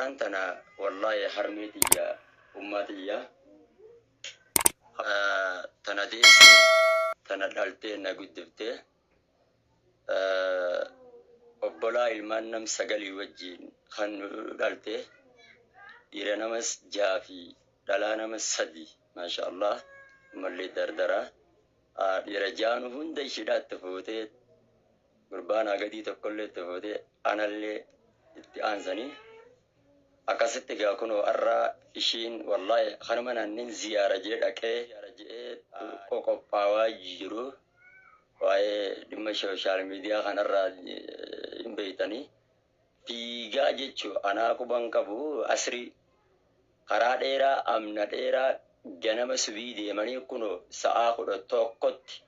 Arraan tana wallaahi harmee tiyya, ummaa tiyya, tana deesse, tana dhaltee na guddifte, obbolaa ilmaan nam sagalii wajjiin kan nu dhalte, dhiira nama 6 fi dhalaa nama 3, maasha Allah, ammallee dardara dhiira jaanu hunda ishiidhaa itti fuutee, gurbaa naa gadii tokkollee itti fuutee, anallee itti aansanii akkasitti. Egaa kunoo arra ishiin wallaahi kanuma naannin ziyaara jee dhaqee je'ee qophaawaa jiru. Waa'ee dhimma social media kanarraa hin beeytanii, fiigaa jechuu anaa quban qabu. Asrii karaa dheeraa, amna dheeraa, ganama subii deemanii kunoo sa'aa 11tti,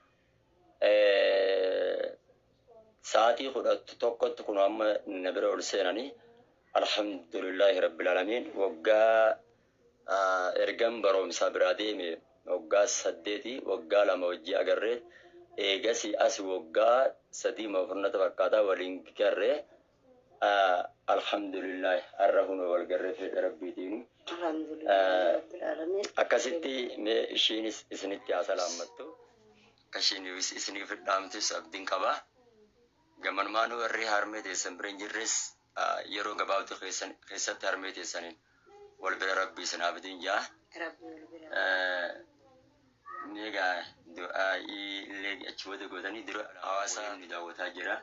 sa'aatii 11tti kunoo amma na bira ol seenanii. Alhamdulillahi rabbil alamiin. Waggaa ergan baroomsaa biraa deeme waggaa 8, waggaa 2 wajjii agarree, eegasi as waggaa 3 mafurnata fakkaataa waliin garree. Alhamdulillahi, har'a kunoo wal garree fedha rabbiitiin. Alhamdulillahi rabbil alamin. Akkasitti mee ishiinis isinitti haa salaammattu. Akka ishiinis isiniif dhaamtus abdiin qaba. Gamanumaan warri harmee teessan bira hin jirres yeroo gabaabduu keessatti harmee teessaniin wal bira rabbii isin haa fidin jaa. Rabbi wal bira. Egaa du'aa illee achi booda gootanii dura hawaasa nu daawwataa jira.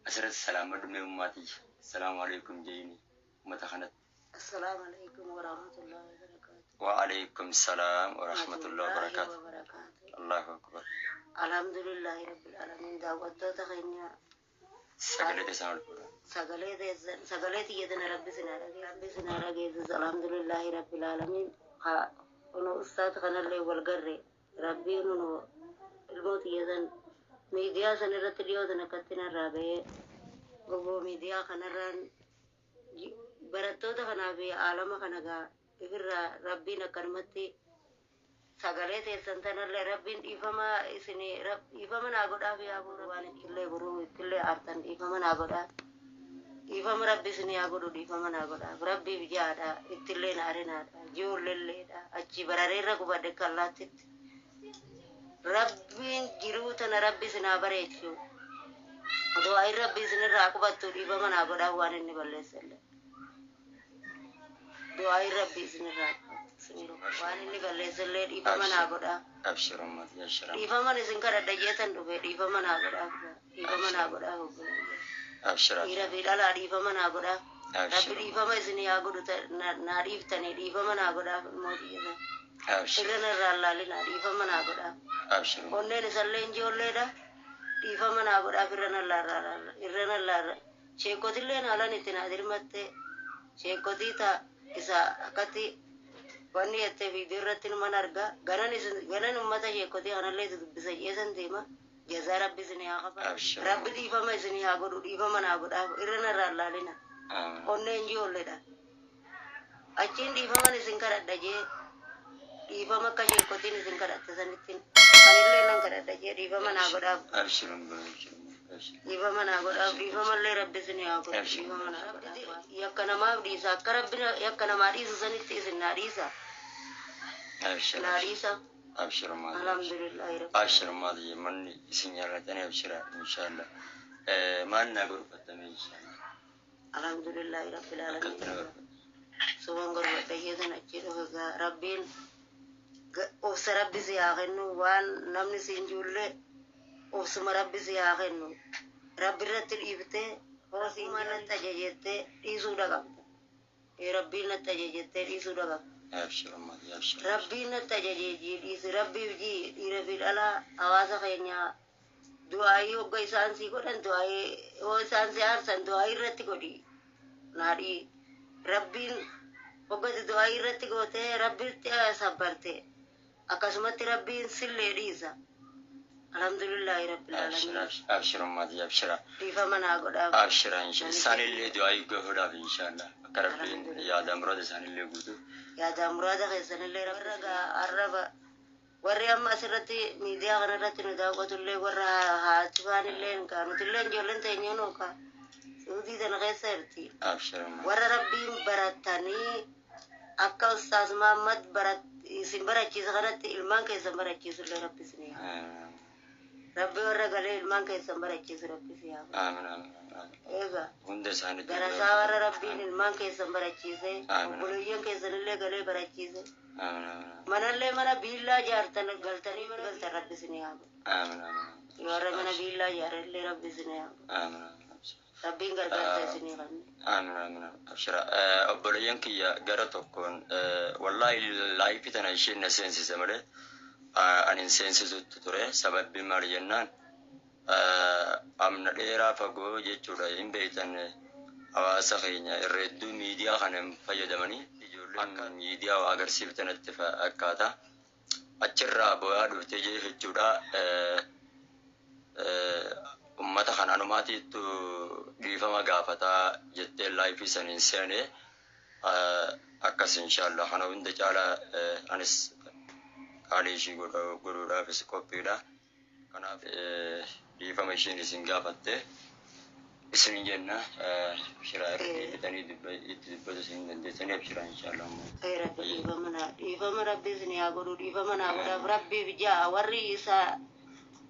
Asirratti salaamadhu mee ummaatiyya. Salaamu alaikum jeeni ummata kanatti. Assalamu alaikum warahmatullahi wabarakatuh. Wa alaikum salaam wa rahmatullahi wa barakatuh. Wabarakatuh. Allahu akbar. Alhamdulillahi rabbil alamin, daawwattoota keenya. Sagalee teessan ol fuudha. Sagalee teessan, sagalee tiyyatana rabbi sinaa dhagee, rabbi sinaa dhageessis. Alhamdulillahi rabbil alamin. Ha kuno ustaat kanallee wal garre. Rabbiin kuno ilmoo tiyyatan miidiyaa san irratti dhiyootan akkatti narraa bahee, obbo miidiyaa kanarraan barattoota kanaa fi aalama kana gaa ifirraa rabbiin akkanumatti sagalee teessan tanallee rabbiin dhiifama isin dhiifama naa godhaa fi yaa waan ittillee boruu ittillee aartan dhiifama naa godhaa. Dhiifama rabbi isin haa godhu. Dhiifama naa godhaa, rabbiif jaadha. Ittillee na arinaadha, ijoolleelleedha achi barareerra qubadhe kallaattitti. Rabbiin jiruu tana rabbi isin haa bareechu. Du'aayin rabbi isinirraa qubattu. Dhiifama naa godhaa, waan inni balleessellee du'aayin rabbi isinirraa qubattu. Waan inni balleessellee dhiifama naa godhaa. Abshir ummati, abshir. Dhiifaman isin kadhadha jeetan dhufe. Dhiifama naa godhaa, dhiifama naa godhaa, obboleeyyan. Abshir. Dhiira fi dhalaa dhiifama naa godhaa. Rabbi Abshir. dhiifama isin haa godhu. Naa dhiiftanii dhiifama naa godhaa, ilmoo xiyyeetan. Abshir. Irra narraa laalinaa, dhiifama naa godhaa. Abshir. Onneen isallee ijoolleedha. Dhiifama naa godhaaf, irra nallaarraa, irra nallaarra. Sheekotillee haalan itti naa dirmatte. Sheekotii ta isa akkatti wanni jettee viidiyoo irratti numan argaa. Ganan isin ganan ummata sheekotii kanallee dubbisa jeesan deema. Jazaa rabbi isin haa qaban. Abshir. Rabbi dhiifama isin haa godhu. Dhiifama naa godhaaf, irra narraa laalina. Amiin. Onneen ijoolleedha. Achiin dhiifaman isin kadhadha jee, dhiifama akka sheekotiin isin kadhatte sanittiin anillee nan kadhadha jee, dhiifama naa godhaaf. Abshir abshir abshir. Dhiifama naa godhaaf, dhiifamallee rabbi isin haa godhu. Abshir. Dhiifama naa godhaaf. Yakka namaaf dhiisa, akka rabbi yakka namaa dhiisu sanitti isin naa dhiisa. Abshir. Naa dhiisa. Abshir maali. Alhamdulillahi rabbi. Abshir maali, manni isin jaallatanii, abshira inshallah. Maal naa gorfatame inshallah? Alhamdulillahi rabbil Akkatti na alamin. gorfatte. Suban gorfadha jeetan achi dhufe. Gaa rabbiin obsa rabbi si haa kennu. Waan namni si hin juulle obsuma rabbi si haa kennu. Rabbi irratti dhiiftee hoosii natti ajajettee dhiisuudha qabda. Rabbiin natti ajajettee dhiisuudha qabda. Abshir maali, abshir. Rabbiin natti ajajee jii dhiisi, rabbiif jii. Dhiira fi dhalaa hawaasa keenya du'aayii hogga isaan sii godhan, du'aayii hoo isaan si aarsan, du'aayii irratti godhi naadhii. Rabbiin hoggati du'aayii irratti gootee rabbitti sabbarte, akkasumatti rabbiin sillee dhiisa. Alhamdulillahi rabbil Abshir. alamin. Abshir maali, abshira. Dhiifama naa godhaaf. Abshira inshallah. Isaanillee du'aa godhuudhaaf inshallah. Akka rabbiin yaada muraada isaanillee guutu. Yaada muraada keessanillee warra gaa arraba, warri amma asirratti miidiyaa kanarratti nu daawwatullee, warra haati faanillee kaa nutillee ijoolleen teenyee nuu kaa. Suudii tana keessa jirti. Abshir umma. Warra rabbiin baratanii akka Ustaaz Mahammad isin barachiisa kanatti ilmaan keessan barachiisullee rabbi isin haa. Amiin. Rabbi warra galee ilmaan keessan barachiisu rabbi isin haa. Amiin amiin amiin. Egaa Hunda isaaniitu darasaa warra rabbiin ilmaan keessan barachiise Amiin. obboleeyyan keessanillee galee barachiise Amiin amiin. manallee mana biillaa ijaartan galtanii mana galtan rabbi isin haa. Amiin amiin. Warra mana biillaa ijaarellee rabbi isin haa. Amiin amiin. Rabbiin gargaarsa isinii kenna. Amiin amiin. Abshira. Obboleeyyan kiyya gara tokkoon wallaahi live tana isheen na seensise malee ani hin seensisutti ture. Sababbi maali jennaan amna dheeraa fagoo jechuudha hin beektan hawaasa keenya irra hedduu miidiyaa kana hin fayyadamanii ijoolleen akka miidiyaa waa agarsiiftanatti fakkaata. Achirraa bu'aa dhuftee jechuudha. Ummata kana anumaatiittu dhiifama gaafataa jettee live saniin seene akkas inshaallah kana hunda caalaa anis qaalii ishii godhuudhaafis qophiidha. Kanaaf dhiifama ishiin isin gaafatte isin jenna abshiraa irra deebitanii itti dubbatu isin dandeessanii abshiraa inshaallah. Rabbi dhiifama naa dhiifama rabbi isin haa godhu dhiifama naa godhaaf rabbiif ja'a warri isaa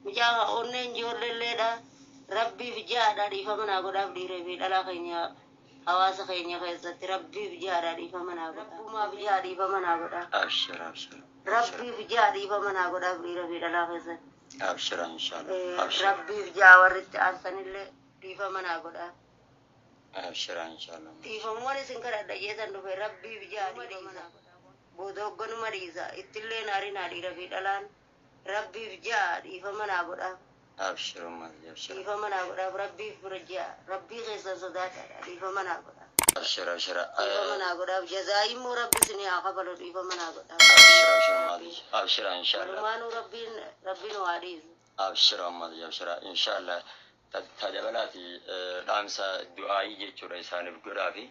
mucaa onneen ijoolleelleedha rabbiif ja'adha dhiifama naa godhaaf dhiiree fi dhalaa keenya hawaasa keenya keessatti rabbiif ja'adha dhiifama naa godha rabbumaaf ja'a dhiifama naa godha Abshira abshira. rabbiif ja'a dhiifama naa godhaaf dhiiree fi dhalaa keessatti Abshira inshaallah. Abshira. Rabbiif ja'a warri itti aansanillee dhiifama naa godha Abshira inshaallah. Dhiifamumaan isin kadhadha jeetan dhufe rabbiif ja'a dhiifama naa godha booda hoogganuma dhiisa ittillee naarinaa dhiira fi dhalaan rabbiif ja'a dhiifama naa godha Abshira ummati abshira. Dhiifama naa godhaaf rabbiif bira ja'a rabbii keessan sodaadhaadha dhiifama naa godha Abshira abshira. Dhiifama naa godhaaf jazaa immoo rabbi isin haa kafalu dhiifama naa godhaaf Abshira abshira ummati abshira inshaallah. Walumaanuu rabbiin rabbiin waa dhiisu. Abshira ummati abshira inshaallah. Ta dabalaati dhaamsa du'aayii jechuudha isaaniif godhaafi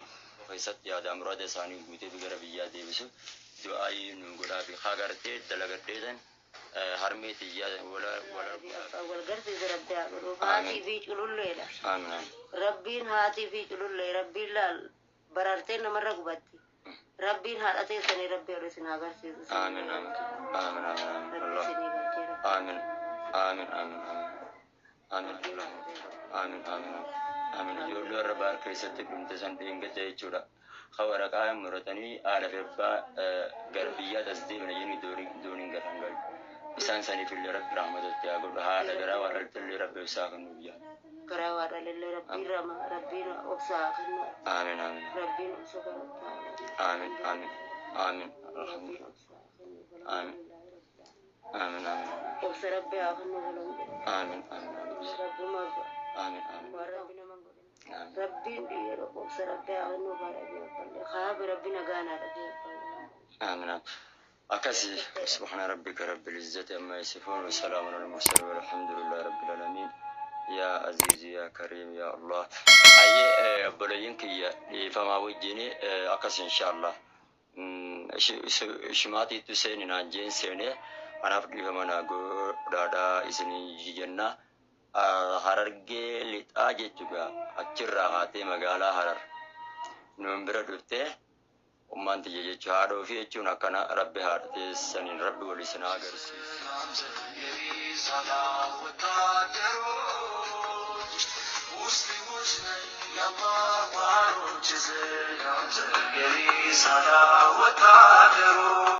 keessatti yaada muraada isaanii guutee gara biyyaa deebisu du'aayii nu godhaafi hagartee dalagadheetan harmee tiyyaa wala wala. Wal garsiise rabbi haa godhuuf haatii fi cululleedha. Amiin. Rabbiin haatii fi culullee rabbiin laal barartee namarra gubatti rabbiin haadha teessanii rabbi ol isin haa garsiisu. Amiin amiin amiin amiin amiin. Rabbi Allah. isinii galchee rabbi. Amiin amiin amiin amiin amiin amiin amiin. Ijoollee warra baar keessatti dhumte san dheengadda jechuudha. Ka waraqaa muratanii haadha fi abbaa gara biyyaa as deemna jennee dooniin gara hin galu. Isaan saniif illee rabbi rahmatatti haa godhu. Haadha garaa waa dhalte illee rabbi ibsaa kennu biyyaa. Garaa waa dhalellee rabbiin rama rabbiin obsaa kennu. Amiin amiin. Rabbiin obsa kennu. Amiin amiin amiin. Rabbiin obsaa kennu. Amiin amiin amiin. Obsa rabbi haa kennu galanne. Amiin amiin amiin. Rabbuma Amiin amiin. waan rabbi nama hin godhin. Amiin. Rabbiin yeroo obsa rabbi haa kennu baadha abballee kaabi rabbi nagaanaa dhabee abballee. آمين آمين. أكسي سبحان ربك رب العزة عما يصفون وسلام على المرسلين والحمد لله رب العالمين يا عزيز يا كريم يا الله أي obboleeyyan kiyya dhiifamaa wajjin akkas inshallah shimaatiitu seeni naan jeen seene anaaf dhiifama naa godhaadhaa isinii jenna. Harargee lixaa jechuudha achirraa haatee magaalaa Harar nuun bira dhuftee ummaan tiyya jechuun haadha ofii jechuun akkana rabbi haadha teessaniin rabbi wal isin haa agarsiisu. ወታደሮች